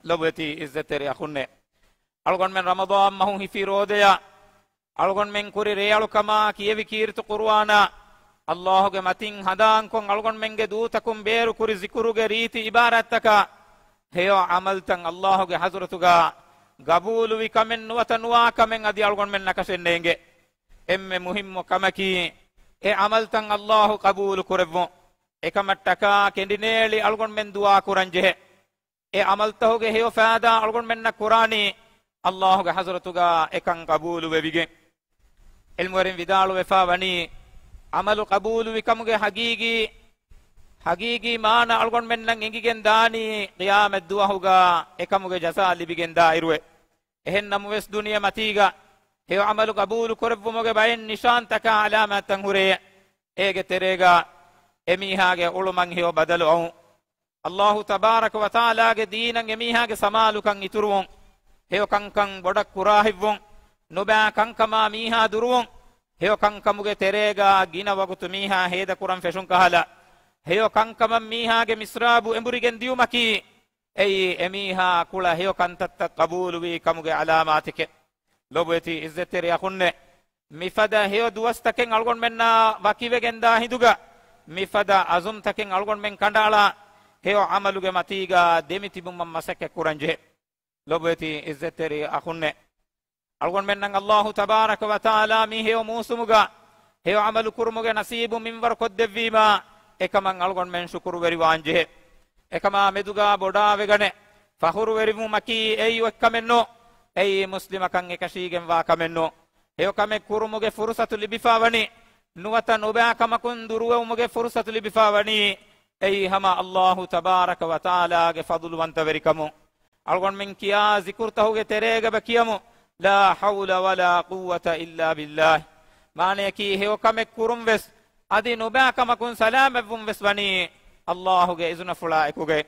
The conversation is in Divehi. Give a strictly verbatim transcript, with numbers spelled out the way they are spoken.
ލޮބުވެތި އިއްޒަތްތެރި އަޚުންނޭ، އަޅުގަނޑުމެން ރަމަޟާން މަހު ހިފި ރޯދަޔަށް އަޅުގަނޑުމެން ކުރި ރޭއަޅުކަމާ ކިޔެވި ކީރިތި ޤުރުއާނާ، އައްލާހުގެ މަތިން ހަނދާންކޮށް އަޅުގަނޑުމެންގެ ދޫތަކުން ބޭރު ކުރި ޒިކުރުގެ ރީތި އިބާރާތްތަކާ، ހެޔޮ ޢަމަލުތައް އައްލާހުގެ ޙަޟްރަތުގާ ޤަބޫލުވި ކަމެއް ނުވަތަ ނުވާ ކަމެއް އަދި އަޅުގަނޑުމެން ނަކަށެއް ނޭނގެ. އެންމެ މުހިއްމު ކަމަކީ، އެ ޢަމަލުތައް އައްލާހު ޤަބޫލު ކުރެއްވުން. އެކަމަށްޓަކާ ކެނޑިނޭޅި އަޅުގަނޑުމެން ދުޢާ ކުރަން ޖެހޭ. އެ ޢަމަލުތަހުގެ ހެޔޮ ފައިދާ އަޅުގަނޑުމެންނަށް ކުރާނީ، އައްލާހުގެ ޙަޟްރަތުގާ އެކަން ޤަބޫލު ވެވިގެން. ޢިލްމުވެރިން ވިދާޅުވެފާ ވަނީ، ޢަމަލު ޤަބޫލުވިކަމުގެ ޙަޤީޤީ، ޙަޤީޤީ މާނަ އަޅުގަނޑުމެންނަށް އެނގިގެން ދާނީ، ޤިޔާމަތް ދުވަހުގާ އެކަމުގެ ޖަޒާ ލިބިގެން ދާއިރުވެ. އެހެން ނަމަވެސް ދުނިޔެ މަތީގަ ހެޔޮ ޢަމަލު ޤަބޫލު ކުރެއްވުމުގެ ބައެއް ނިޝާންތަކާ ޢަލާމާތްތައް ހުރޭ. އޭގެ ތެރޭގަ އެމީހާގެ އުޅުމަށް ހެޔޮ ބަދަލު އައުން. އައްލާހު ތަބާރަކަ ވަތަޢާލާގެ ދީނަށް އެމީހާގެ ސަމާލުކަން އިތުރުވުން. ހެޔޮ ކަންކަން ބޮޑަށް ކުރާހިތްވުން. ނުބައި ކަންކަމާ މީހާ ދުރުވުން. ހެޔޮ ކަންކަމުގެ ތެރޭގަ ގިނަ ވަގުތު މީހާ ހޭދަކުރަން ފެށުން ކަހަލަ، ހެޔޮ ކަންކަމަށް މީހާގެ މިސްރާބު އެނބުރިގެން ދިޔުމަކީ، އެއީ އެމީހާ ކުޅަ ހެޔޮ ކަންތައްތައް ޤަބޫލުވީ ކަމުގެ ޢަލާމާތެކެއް. ލޮބުވެތި އިއްޒަތްތެރި އަޚުންނޭ، މިފަދަ ހެޔޮ ދުވަސްތަކެއް އަޅުގަނޑުމެންނާ ވަކިވެގެންދާ ހިނދުގަ، މިފަދަ ޢަޒުމްތަކެއް އަޅުގަނޑުމެން ކަނޑައަޅާ، ހެޔޮ ޢަމަލުގެ މަތީގަ ދެމިތިބުމަށް މަސައްކަތް ކުރަން ޖެހޭ. ލޮބުވެތި އިއްޒަތްތެރި އަޚުންނޭ، އަޅުގަނޑުމެންނަށް އައްލާހު ތަބާރަކަ ވަތަޢާލާ މި ހެޔޮ މޫސުމުގަ ހެޔޮ ޢަމަލު ކުރުމުގެ ނަސީބު މިންވަރު ކޮށްދެއްވީމާ، އެކަމަށް އަޅުގަނޑުމެން ޝުކުރުވެރިވާން ޖެހޭ. އެކަމާ މެދުގަ ބޮޑާވެގަނެ، ފަޚުރުވެރިވުމަކީ އެއީ އޮތްކަމެއް ނޫން. އެއީ މުސްލިމަކަށް އެކަށީގެންވާ ކަމެއް ނޫން. ހެޔޮ ކަމެއް ކުރުމުގެ ފުރުޞަތު ލިބިފާވަނީ، ނުވަތަ ނުބައި ކަމަކުން ދުރުވެވުމުގެ ފުރުޞަތު ލިބިފާވަނީ، އެއީ ހަމަ އައްލާހު ތަބާރަކަ ވަތަޢާލާގެ ފަޟުލުވަންތަވެރިކަމުން. އަޅުގަނޑުމެން ކިޔާ ޒިކުރުތަހުގެ ތެރޭގަ ބަ ކިޔަމު، لا حول ولا قوة إلا بالله. މާނަޔަކީ، ހެޔޮ ކަމެއް ކުރުން ވެސް، އަދި ނުބައި ކަމަކުން ސަލާމަތްވުން ވެސް ވަނީ އައްލާހުގެ އިޒުނަފުޅާ އެކުގައި.